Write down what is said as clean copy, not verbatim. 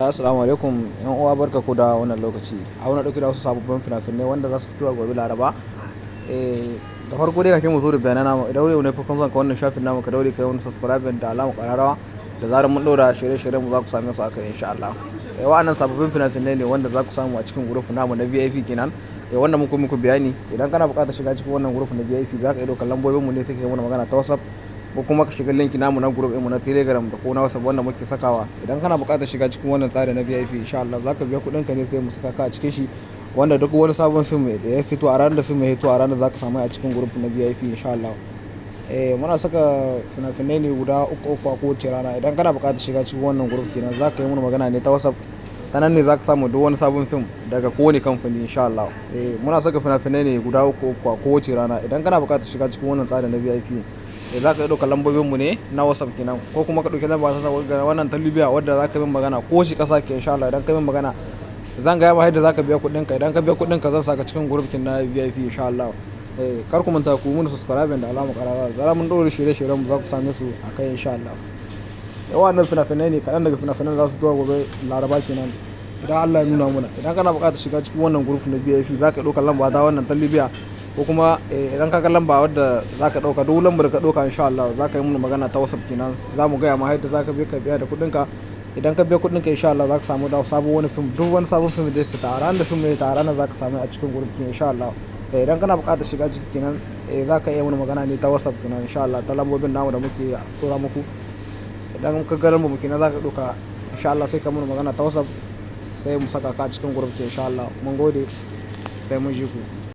Assalamu alaikum yan uwa, barka ku da wannan lokaci. A wannan ɗauke da wasu sababbin fina-finai wanda za su fito a gobe Laraba. Da farko dai, kafin mu zo da bayanan namu, idan yau ne farkon zuwan ka wannan shafin namu, ka daure ka yi wani subscribe da alamar ƙararrawa. Da zarar mun ɗora shirye-shiryen mu, za ku same su a kai insha Allah. Wa'annan sababbin fina-finai ne wanda za ku samu a cikin group namu na VIP kenan. Wanda muku muku bayani, idan kana buƙatar shiga cikin wannan group na VIP, za ka iya ɗaukar lambobin mu ne, sai ka yi mana magana ta WhatsApp, ko kuma ka shiga link namu na group mu na Telegram da ko na WhatsApp wanda muke sakawa. Idan kana buƙatar shiga cikin wannan tsari na VIP, insha Allah za ka biya kuɗin ka ne, sai mu saka ka a cikin shi, wanda duk wani sabon fim da ya fito, a ranar da fim ya fito, a ranar za ka samu a cikin group na VIP insha Allah. Muna saka fina-finai ne guda uku uku a kowace rana. Idan kana buƙatar shiga cikin wannan group kenan, za ka yi mana magana ne ta WhatsApp. Ta nan ne za ka samu duk wani sabon fim daga kowane kamfani insha Allah. Muna saka fina-finai ne guda uku uku a kowace rana. Idan kana buƙatar shiga cikin wannan tsari na VIP, za ka iya ɗaukar lambobin mu ne na WhatsApp kenan, ko kuma ka ɗauki lamba ta wannan ta Libya wadda za ka yi min magana ko shi ƙasa ke insha Allah. Idan ka yi min magana, zan gaya ma yadda za ka biya kuɗin ka. Idan ka biya kuɗin ka, zan saka cikin group na VIP insha Allah. Kar ku manta ku mun subscribe da alamar ƙararrawa. Da zarar mun ɗora shirye-shiryen mu, za ku same su a kai insha Allah. Wa'annan fina-finai ne kaɗan daga fina-finan za su fito gobe Laraba kenan, idan Allah ya nuna muna. Idan kana buƙatar shiga cikin wannan group na VIP, za ka ɗauka lamba ta wannan ta Libya, ko kuma idan ka ga lamba wadda za ka ɗauka, duk lambar da ka ɗauka insha Allah za ka yi mana magana ta WhatsApp kenan. Za mu gaya ma yadda za ka bi ka biya da kuɗin ka. Idan ka biya kuɗin ka, insha Allah za ka samu da sabon wani fim, duk wani sabon fim da ya fita, a ranar da fim ya fita, a ranar za ka samu a cikin group insha Allah. Idan kana buƙatar shiga ciki kenan, za ka iya mana magana ne ta WhatsApp kenan insha Allah, ta lambobin namu da muke tura muku. Idan ka ga lambar mu kenan, za ka ɗauka insha Allah, sai ka mana magana ta WhatsApp, sai mu saka ka cikin group insha Allah. Mun gode, sai mun ji ku.